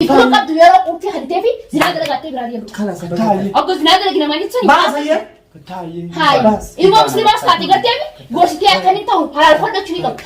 Itti qabdu yeroo qulfii haditee fi zinaa dalagattee biraa deemtu. Kalas Taa'ee. Obbo zinaa dalagi namaa jechuun Baasa yee. Taa'ee. Hayi. Baas. Ilmoo musliimaas taate gartee gorsitee akka inni ta'u halaal fudhachuu ni qabda.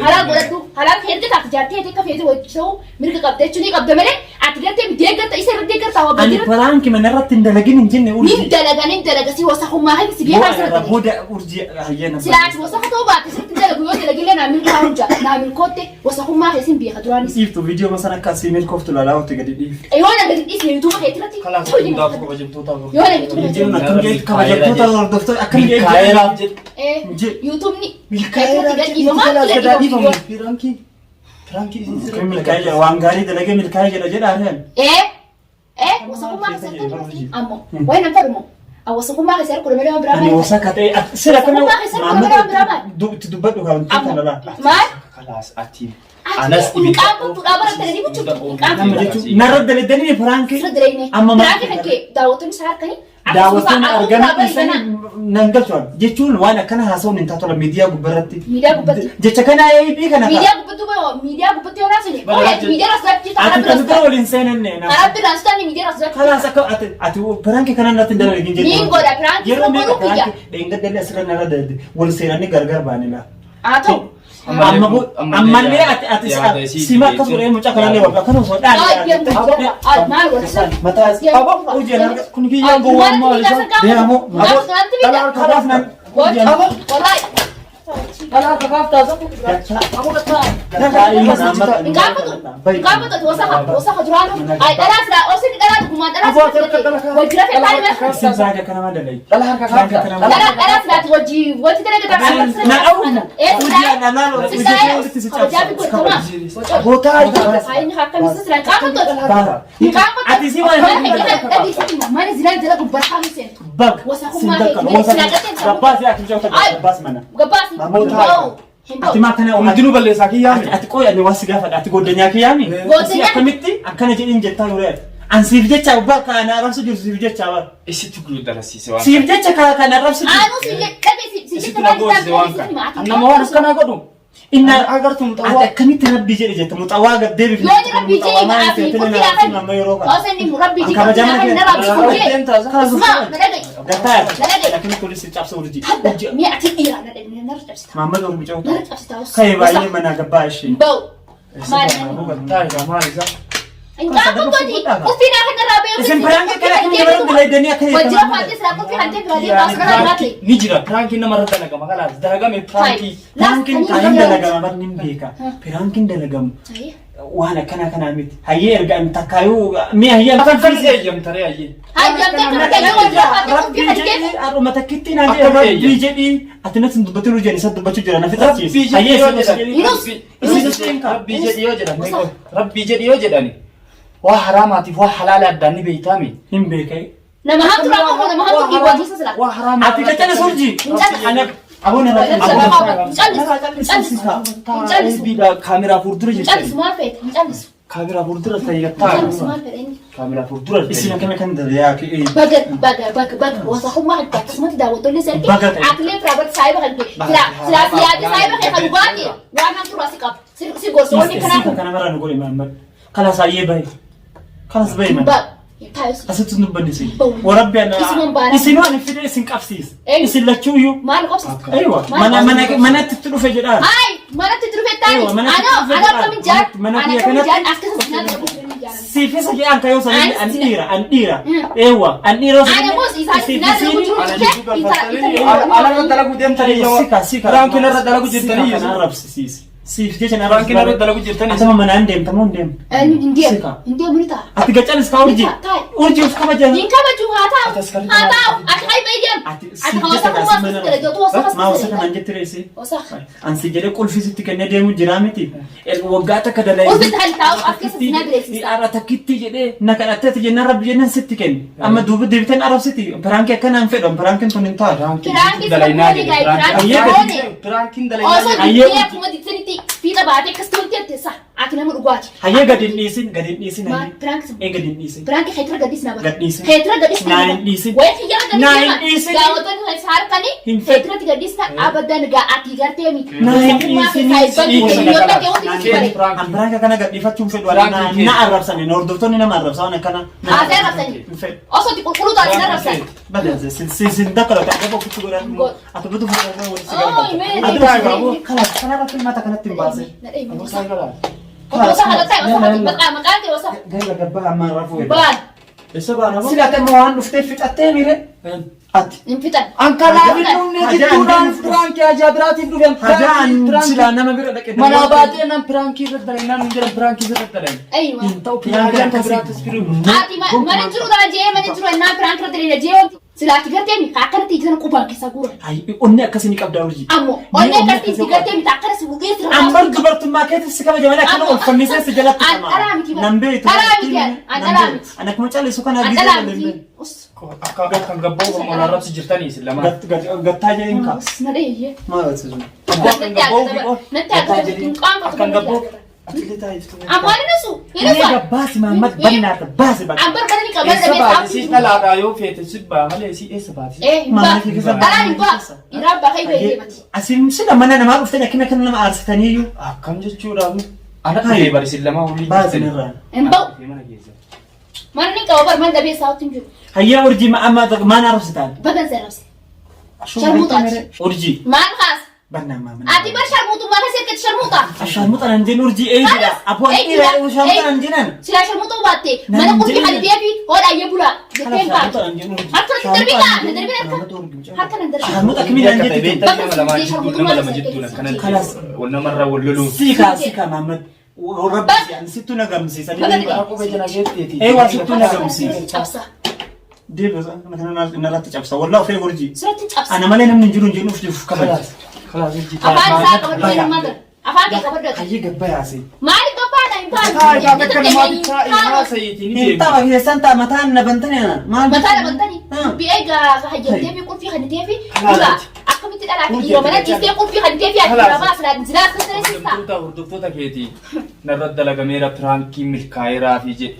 Halaal godhadhu. Halaal erga taate jaartee akka feete hojjetu mirga qabda jechuu ni qabda malee ati gartee deeggarta isa irra deeggarta waa Ani badira. piraanki mana irratti hin dalagin hin jenne Nin urjii. dalaga nin dalaga si wasakummaa kan si beekaa Booda sirra dalaga. booda urjii hayyana. Silaa ati wasaka ta'uu baate sirriitti dalagu yoo dalagillee naa milkaa hojja naa milkootte wasakummaa keessin beeka duraanis. Dhiiftu viidiyoo masana akka asii milkooftu laalaa otti gadi dhiiftu. Yoo na gadi dhiisne yuutuuba keetti irratti. Kalaas hundaaf kabajamtoota Yoo na yuutuuba keetti Viidiyoon akkam jedhu kabajamtoota hordoftoota akkam jedhu. Milkaa'eeraaf jedhe. Eh, yuutuubni Milkaa'eeraaf gadi jedhe. dhiifamaa Kalaas gadi gadaa dhiifamu. dhiifamu. Piraankii. Piraankii isin Kan sirrii. milkaa'ee jedha waan gaarii dalagee milkaa'ee jedha jedha ari'an. Eh, eh, wasakummaa keessatti argamu ammoo wayi nan fadhumo. Wasakummaa keessatti argamu malee waan biraa Ani maal? wasaka ta'e sira kana Wasakummaa keessatti argamu malee waan biraa maal? itti dubbadhu kan wantoota Ammoo kana laa. maal? Kalaas ati. Ati Anas hinqaan kuttuudhaa barattanii ni bulchutu. Hinqaan Nama jechuun narra dalaganii piraankii sirra direenya. amma maal Biraaki kan kee daawwattoonni isaa harkanii. daawwattoonni arganii dhiisanii nan galchuun jechuun waan akkana haasa'uun hin taatu miidiyaa gubbarratti. Miidiyaa gubbatti. Jecha kana eebii kana Miidiyaa gubbatti miidiyaa gubbatti yoo naasine. Miidiyaa rasgaatti karaa ati bira kan bira waliin seenanne nama. karaa bira rasgaatti miidiyaa rasgaatti. Kalaas akka ati ati piraankii kana natti hin dalagin jechuudha. Niin godha, piraankii Yeroo sana meeqa godhuu kiyya. piraankii dheengadda asirra narra dalagde wal seenanii gargar baane laa. Haa ta'u. Amma ammallee ati ati sima akkas godhee mucaa kanallee wal akkana osoo dhaale. Maal wal Mataa hojii harka Kun kiyyaan gowwaan maal isa? deemoo kalaas nan Wallahi. Dhala harka kaaftaa isa. Hinqaanfatu wasaka wasaka duraanuu ay dhalaa silaa osoo inni dhalaa dhugumaan dhalaa silaa wajjira fe'aa Isin piraankii akkana maal dalagde? Dhala harka kaaftaa. dhalaa dhalaa silaati wajji wajji dalaga Na dhawwu. Hojii na laalu. Hojii walitti si cabsa. Bootaa Ati si waan Mana zinaa jala gubbataa seentu. bag Wasakummaa sin keetti silaa galtee Gabbaasi ati mucaa gabbaas mana. Gabbaasi. Mamoota. Ati maa kana Hundinuu balleessaa kiyyaa. Ati qoy ani waan si gaafadha. Ati goddanyaa kiyyaami. Goddanyaa- Si akkamitti akkana jedhin jettaa yeroo ati. An siif jecha abbaa kan arrabsu jiru siif jecha bara. Isitti gulu dalasiise waan. Siif jecha kan arrabsu jiru. Aanuu si dhabe si Isitti jecha na maal goosise waan kana. isaan Nama waan akkanaa godhu. Inna Agartu ati muxawwaa. akkamitti rabbii jedhe jetta muxawwaa gad deebifne. Yoo inni rabbii jedhe ma'aa fi qulfii laafan. Amma yeroo kana. Osoo inni rabbii An jedhe kabajamaa qulfii kee. laafan narraa bisu Isma, Isma, na dhaga'i. Gattaa. Na dhaga'i. Akkamitti walitti cabsa urjii. Hadda mi'a ati dhiira na dhaga'i narra cabsita. Maammad Oromoo cawta. Narra cabsita. Ka'ee baay'ee manaa gabbaa ishee. Ba'u. Maal? Taa'eedha maal isa? Hinqaanfatu qulfii laafan narraa ba'e. Isin piraankii kana akkamitti bara dalaydanii akka Wajjira faatee silaa qulfii hantee biraa deemaa osoo narraa biraate. Ni jira piraankiin namarra dalagama kalaas dalagame piraankii. Piraankiin kan hin dalagama bar nin beeka. Piraankiin dalagamu waan akkana kanaa miti. Hayyee erga ani takkaayuu mi'a hayyee Akka kan eeyyamtaree hayyee. Hayyamtee kana kee wajjira faatee qulfii Rabbii hantee. jedhii har'uma takkitti naan jedhe Akka rabbii eeyya. jedhii ati natti hin dubbatin hojii isa dubbachuu jira na Rabbii fixachiisi. jedhi Hayyee yoo isin jedhan. Yunus. Isin Rabbii jedhi yoo jedhan. Rabbii jedhi yoo jedhani. Waa haraamaatiif waa halaala addaan ni beeytaami. Hin beekai. Nama hamtu rakkoo koo nama hamtu dhiibbaa silaa. Waa haraamaa. Ati qacana surjii. Hin Ana aboo nama Callisu. Callisu. Kaameraa fuuldura Hin jirtani. callisu maal feete? Hin callisu. Kaameraa fuuldura ta'e Hin callisu maal fedhe inni? Kaameraa fuuldura Isin akkami kan dalayaa kee. Baga baga baga baga wasakummaa kan akkasumatti daawwattoonni sarki Baga ta'e. atilee firaa barti saayiba kan kee silaa silaa si yaadde saayiba kee kan dhugaati waan hamtu irraa si qaba si gorsa wanni kanaa kun Kana mara nu godhe Muhammad. Kalas ayyee bahe. Kalas bahe mana. ba taayus Asitti nu banni isin. Warabbi ana. Isuman baana. Isin waan fide isin qabsiis. Eenyu? Isin lachuu iyyuu. maal qobsista Aywa. Mana mana manatti itti dhufe jedhaan. Ay manatti itti dhufe taani Aywa, manatti anoo itti dhufe anoo akkamiin jedhaan. jaan Mana ana kiyya akkamiin kanatti- jaan akkasuma sinaa jedhu jaan Siif isa jedhaan kayoo sana Anis an sina- dhiira an dhiira. Mm. Eewwa an dhiira osoo Ana immoo isaan isiif sinaa isiin- dalagu jiru Ana jechee jidduu intala galfattanii intala ala irra dalagu deemtanii Sika sika. Piraankiin irra dalagu jirtanii. Sika kan arrabsisiis. Siif jecha na Piraankiin irra dalagu jirtanii. Atama manaan deemta moo hin deemtu? Hin deemu Sika. hin deemu ni ta'a. Ati gachanis kaa urjii. Taa'e. Urjii of kabajan. Hin kabaju haa ta'u Ati askari haa ta'u ati hayba deemu. Ati Ati siif kan jecha wasakummaa kaasii mana akkasitti dalagatu wasaka Maa wasaka naan jette reessi? Wasaka. Ansi jedhee qulfii sitti kennee deemu jiraa miti. Erga waggaa takka dalagee. Ulfi hali taa'u as keessa sinaa direessisa. Har'a takkitti jedhee na kadhattee ati jennaan rabbi jennaan sitti kenne. Amma duuba deebiteen arabsiti. Piraankii akkanaan fedhan piraankiin tun hin taatu. Piraankiin dalaynaa jedhe. Piraankiin dalaynaa Osoo jedhe. Ayyee. diddee akkuma diddanitti fiixa baatee akkas tolti jettee sa. Ati nama dhugaati. Hayyee gadi hin dhiisin, gadi hin dhiisin Maal hayyee. piraank sun? Ee gadi hin dhiisin. Piraank keetira gadhiis na bara. Gad dhiisin. Keetira gadhiis Naa hin dhiisin. Wayii kiyyara gadhiis Naa hin dhiisin. Daawwattoonni kan isa harkanii Hin fedhu. keetiratti gadhiis na abadan gaa ati gartee miti. Naa hin dhiisin. Hiriyoota kee wanti si bare. An piraanka kana gadhiifachuun fedhu Piraank na kee. na arrabsani hordoftoonni nama arrabsa waan akkana. Na Haasee arrabsanii. Hin fedhu. Osoo itti qulqulluu taate na arrabsan. Bada sin sin sin dakka laata akka ofitti godhan. Godh. Ati butu fuudhanii walitti si Oh, garagalcha. mee- Ati mee- butu kalaas kanarratti mata kanatti hin baasin. Na dhee osa. Osa halataa osa maqaa maqaa kee osa. Galla gabbaa ammaan rafuu hedha. Baal Eessa baana moo? Sila ati amma waan dhufteef fixattee mire. Ati. hin fixan. An kanaaf hin dhufne Hajaan jidduudhaan deemu. piraankii ajaa biraatiif dhufe. Hajaan silaa nama bira dhaqe. Manaa baatee nan piraankii irra dalan nan jedhan piraankii irra dalan. Aywa. Hin ta'u piraankii akka biraattis firu. Ati mana jiru dha jee mana jiru ennaa piraank irra daleena jee wanti. Sila ati gartee mi akkanatti ijaan qubaan keessa guura. Hayi onni akkasii ni qabdaa urjii. Ammoo onnee akkasitti itti gartee miti akkana si buqee sirraa. Ambar dubartummaa keetiif si kabaja malee akkana ol fannisee si jalatti An dhalaa miti bara. Nan beektu. Dhalaa miti an. An dhalaa miti. An akkuma callisu kana An dhalaa miti. Us. Akka kan gabboo Oromoo arrabsi jirtanii isin lamaan. Gattaa jedhin kaa. Us na dheeyye. Maal agarsiisu? Akkan gabboo fi qofa. Natti agarsiisu hin qaanfatu. Akkan gabboo. Atilee taa'iftu. Ammoo ani nasu. Hin Mee nasu. gabbaasi Mahammad bannaata baasi bakka. An barbaada ni qaba. Eessa baate si dhalaadhaa yoo feete si baa malee si eessa baate? Eh hin Mana baa. kee keessa Dhalaan hin baa. Iraan baa kai beekee mati. Asin sila mana namaa dhuftee akkana akkana nama aarsitaniiyyuu. Akkam jechuudha. Ana dhufee bari isin lamaan waliin Baasi irraa. Hin ba'u. Mana keessa. Manni qaba bar man dhabee saawwatti hin jiru. Hayyee urjii amma maan arrabsitaan? Bagan seerabse. Sharmuuxaati. Urjii. Maal kaas? Bannaan maamana. Ati bar sharmuuxummaa keessa ergatti sharmuuxa. Sharmuuxa nan jennu urjii eeyyidha. Abboo ani dhiira sharmuuxa nan jennan. Silaa sharmuuxa baatte mana qulfii kan deebi hodhaayyee bulaa jettee hin baatu. Harka natti darbii kaa na darbii harka. Harka na darbii. Sharmuuxa akkamii naan jettu? Nama lama jidduu nama lama jidduun akkana wal namarraa wal loluun. Siika siika Mahammad. Rabbi ani sittu na gamsiisa. Qubee jala geetteeti. Eewwa sittu na gamsiisa. Cabsa. Deebi kana narratti cabsa. Wallaa ofee urjii. Sirratti cabsa. Ana malee namni hin jiru hin jennu of jiruuf kabaja. Kalaas hojii Afaan isaa qabadhu eenyummaa gara. Afaan kee qabadhu. Hayyee gabbayaase. Maaliif qophaadha hin baatu? Taa'ee bakka namaatti taa'ee haasa'iitii ni Hin deema. tapha keessan ta'a mataan na bantanii ana. Maal? Mataa dhabantanii dubbii egaa hayyamtee fi qulfii kannitee fi dura akkamitti dhalaa fi dhiira mana dhiistee qulfii kannitee fi ati dhiira baas laa jiraa akka ta'e siista. Hordoftoota hordoftoota keetii narra dalagameera piraankii milkaa'eeraa fi jedhe.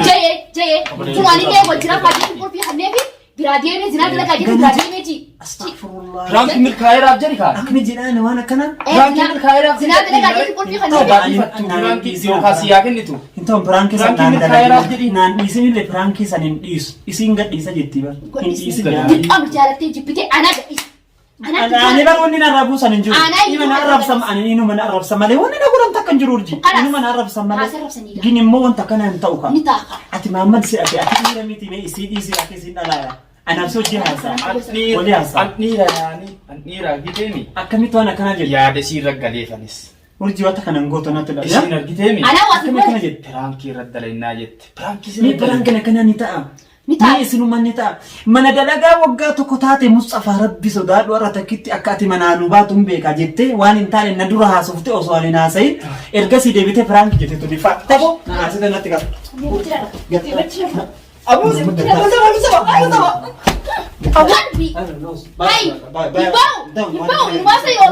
Jayee jayee tumaanillee wajjira faajjii qulfii kannee fi biraa deemee zinaa dalagaa jedhu biraa deemee ji. Astaghfirullah. Piraankii milkaa'eeraaf jedhi kaa. Akkami jedhaan waan akkanaa? Piraankii milkaa'eeraaf Zinaa dalagaa jedhu qulfii kannee fi Baatifattu piraankii yookaan siyaa kennitu. Hin ta'u piraankii san Piraankii naan milkaa'eeraaf dalagin. jedhi. Naan dhiisinillee piraankii san hin dhiisu. Isiin gadhiisa jetti bar. Hin dhiisin yaa. Dirqama jaalattee jibbitee anaa gadhiisa. Ani bar wanni narraa buusan hin jiru. Anaa Inuma na arrabsa ani inuma na arrabsa malee wanni na godhan takka hin jiru urji. Kalaas. Inuma na arrabsa malee. Haasa arrabsanii Gin immoo wanta akkana hin ta'u kaa. Ni ta'a. Ati Mahammad si ati ati dhiira miti mee isii dhiisii ati isiin dhalaaya. Anaaf si hojii haasaa. Walii haasaa. An dhiira yaani an dhiira argiteemi. Akkamitti waan akkanaa jedhu? Yaada isiin raggaleefanis. Urjii wanta kana hin gootu natti dha. Isiin argiteemi. Anaa waa Akkami akkana jette? Piraankii irra dalagnaa jette. Piraankii Mee sirra piraankiin akkanaa ni ta'a. Ni ta'a. Mee isinummaan ni ta'a. Mana dalagaa waggaa tokko taate Mustafaa Rabbi sodaadhu har'a takkitti akka ati manaa nu baatu hin beekaa jettee waan hin taane na dura haasofte osoo ani hin haasayin ergasii deebitee piraankii jette tuni fa'a. Taboo na haasite natti qaba. Abu, Qalbi. Hai, hibba'u, hibba'u, ilmaasa yoo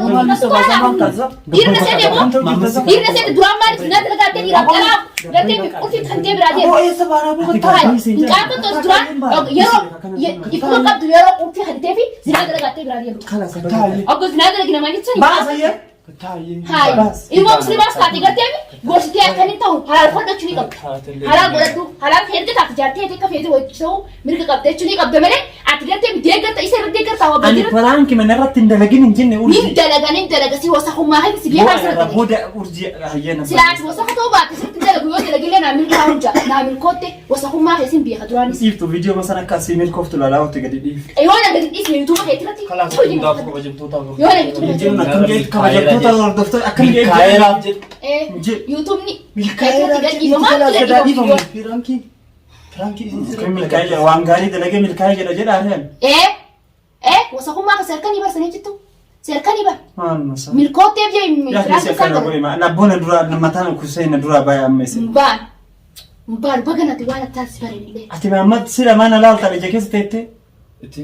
Dhiirri seete moo? Dhiirri seete duraan maaliif zinaa dalagaa ta'e dhiiraaf dhalaaf gartee qulfii kan ta'e biraa deema. Hin qaanfattu duraan yeroo ifuma qabdu yeroo qulfii kan ta'e fi zinaa dalagaa ta'e biraa deema. Obbo zinaa dalagi namaa jechuun Hayi, ilmoo musliimaas taate gartee gorsitee akkamiin ta'u halaal fudhachuu ni qabda. Halaal godhadhu, halaal feerte taate jaartee akka feete hojjetu mirga qabda jechuu ni qabda malee ati gartee deeggarta isa irra deeggarta waa Ani badira. piraankii mana irratti hin dalagin hin jenne Nin urjii. dalaga nin dalaga si wasakummaa hin si beekaa sirra Booda urjii hayyana. Silaa ati wasaka ta'uu baatte sirriitti dalagu yoo dalagillee naa milkaa hunja naa milkootte wasakummaa keessin beeka duraanis. Dhiiftu viidiyoo masan akka asii milkooftu laalaa otti gadi dhiiftu. Yoo na gadi dhiisne yuutuuba kee irratti. Kalaas hundaaf kabajamtoota Yoo na yuutuuba Hin jennu akkam jedhu kabajamtoota hordoftoota akkam jedhu. Milkaa'eeraaf jedhe. Yuutuubni keessatti gadi dhiifamaa Milkaa'eeraaf gadi dhiifamu. Piraankii. Piraankii isin sirra. Milkaa'ee jedha waan gaarii dalagee milkaa'ee jedha jedha areen. Ee ee wasakummaa kan serkanii barsanii jirtu serkanii bar Maal masa. milkootteef jee Yaa keessa akkana godhe ma abboon dura mataan kusee na dura baay'ee amma isin. Mbaan mbaan baganati waan attaas bareedillee. Ati Mahammad sila mana laalta ija keessa teettee.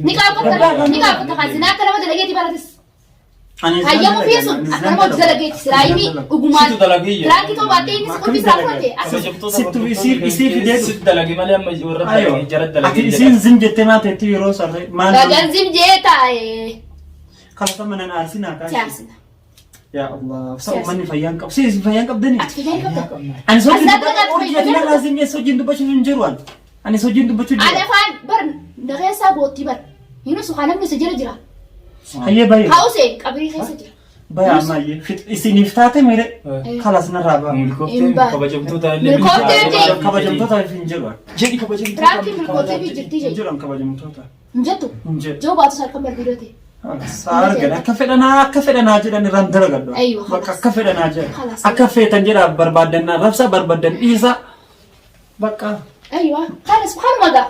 Ni qaafata ni qaafata kan zinaa akka nama dalageeti baratis. Ani Hayyamu fi sun akka nama hojii dalageeti siraayimi dhugumaan. Situ dalagee jira. Piraankii ta'uu baattee innis qulfii siraa fudhate as Sittu isii fidee dhufe. Situ dalage malee amma warra dalage jara Ati dalage isiin zim jettee maal ta'etti yeroo sarree maal Bagan zim jee taa'e. kalasa mana na aarsinaa kaashe. Siyaarsina. Yaa Allah, sa uummanni fayyaan qabu. Si isin fayyaan qabdanii? Ati fayyaa hin qabda. Ani sochiin As laata dubbachuu fayyaa hojii qabda. ati zim jee sochiin dubbachuu hin jiru ani. Ani sochiin dubbachuu Ani jira. afaan bar na keessaa boottii bar. Yunus haa namni isa jala jira. Hayyee baay'ee. Hausee qabrii keessa jira. Baay'ee ammayyee. Isiniif taate miire kalas narraa ba'a. Milkoofteen kabajamtoota illee Milkoofteen jee. Kabajamtoota hin jiru. Jedhi kabajamtoota. Piraankii milkootee fi jirtii Hin jedhi. jiru kabajamtoota. Hin jettu. Hin jiru. Joo baatu sarkan barbiidoo ta'e. Argan akka fedhanaa akka fedhanaa jedhan irraan dalagadhu. Aywa, Bakka akka fedhanaa jedhan. Khalas. Akka feetan jedha barbaadannaa rabsa barbaadan dhiisa. Bakka Aywa. Kanas kanuma gaa.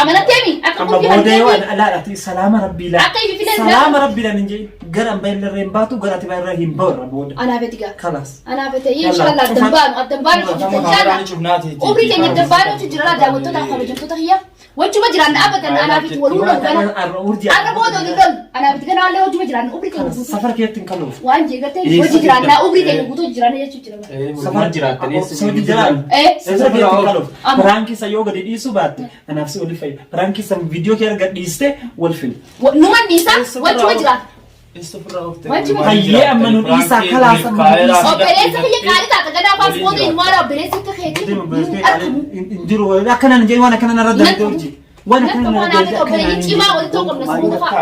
Amanatteemi akka amma qulfii booda yoo kan alaadhaati salaama rabbii laa. Akka ifi filan Salaama rabbii laan hin jedhin gara amma irra hin baatu gara ati irra hin bahu irra booda. Anaa beeti gaa. Kalaas. Anaa beete inshallah addan baanu addan baanu inshallah. Umrii keenya addan baanu jira daawwattoota kabajamtoota kiyya. Wajjuma jiraan abadan anaa beeti waluu lolu gana. Arra booda walii lolu anaa beeti gana wallee wajjuma jiraan umrii keenya guutuu. Safar keetti hin kaluuf. Waan jeegattee hojii jiraan umrii keenya guutuu jiraan jechuu jira. Safar jiraattanii Safar jiraan. Eh. Safar keetti hin kaluuf. Amma. Piraankii isa yoo gadi dhiisuu baatte anaaf si oli fayyada. Piraankii isa viidiyoo kee erga dhiiste wal fili. Numan dhiisaa wajjuma jiraan. Hayyee amma nu dhiisaa kalaas amma nu dhiisaa. Obboleessa kiyya qaalii taata ganaa paaspoortii hin waara obboleessi akka keetii hin argamu. Hin jiru akkanaan hin jedhin waan akkanaan irra dalagee hojii. Waan Natti akkanaan waan irra hafe dalagee obboleeyyi cimaa walitti qabna sammuu fa'a.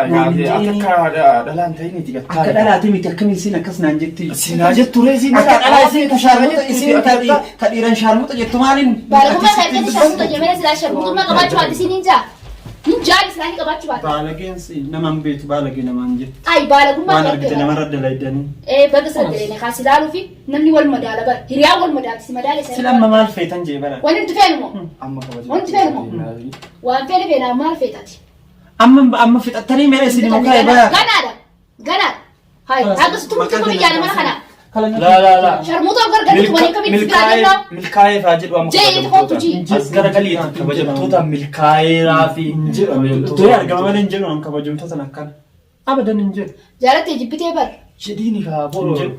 Akka dhalaan ta'iniiti Akka dhalaati miti akkamiin siin akkas naan jetti. Sinaa jettu ree siin Akka dhalaa isiin ka shaarmuxa isiin ka dhiiran shaarmuxa jettu maaliin? Baalagummaa kan irratti sharmuuta jemee silaa sharmuutummaa qabaachuu baate siin hin jaa. Hin jaali silaa ni qabaachuu baate. Baalageen si naman beektu baalagee namaan jettu. Ay baalagummaa Waan kan argite argite. namarra dalaydanii. Ee baga sana daleene kaas ilaaluu fi namni wal madaala bara. Hiriyaan wal madaalti si madaala isa. Sila amma maal feetan jee bara. Wanti nuti feenu moo? Amma kabajamtoota. Wanti feenu moo? Waan feene feenaa maal feetati? Amma amma fixattanii meera isin mukaa bara. Ganaadha. Ganaadha. Hai, haga situ mutu biyyaa nama kana. Laa laa laa. Sharmuuta gargaritu waliin kamitti biraa jennaa? Milkaa'ee faa jedhu amma Jee, itti kootu jii. As garagaliiti kabajamtoota milkaa'eeraa fi Duree argama malee hin jedhu an kabajamtoota akkana. Abadan hin jedhu. Jaalattee jibbitee bar. Jedhiini kaa Hin boroo. jedhu.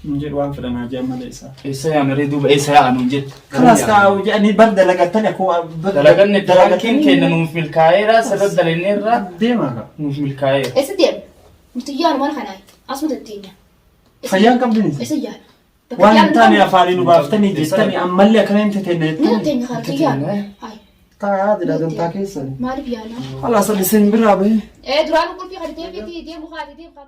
Hin jedhu waan fedhanaa jee malee isaa. Eessa yaamree duuba eessa yaa'anu jettu. Kalaas kaa'u jedhanii bar dalagattanii akkuma Dalaganne dalaganne keenya nuuf milkaa'eera sirra dalanneerra Deemaa kaa. nuuf milkaa'eera. Eessa deemu? Nuti yaanu mana kanaa. Asuma tatteenya. Fayyaan qabdini. Eessa yaanu? Waan hin taane afaanii nu baaftanii jettanii ammallee akkana hin teteenne Ni jettanii. tatteenya kan nuti yaanu. Hai, Taa jedha dantaa keessani. maaliif yaana? Kalaas isin biraa bahee. Ee duraan qulfii kan deebiitii deemu kaatee deemu kan.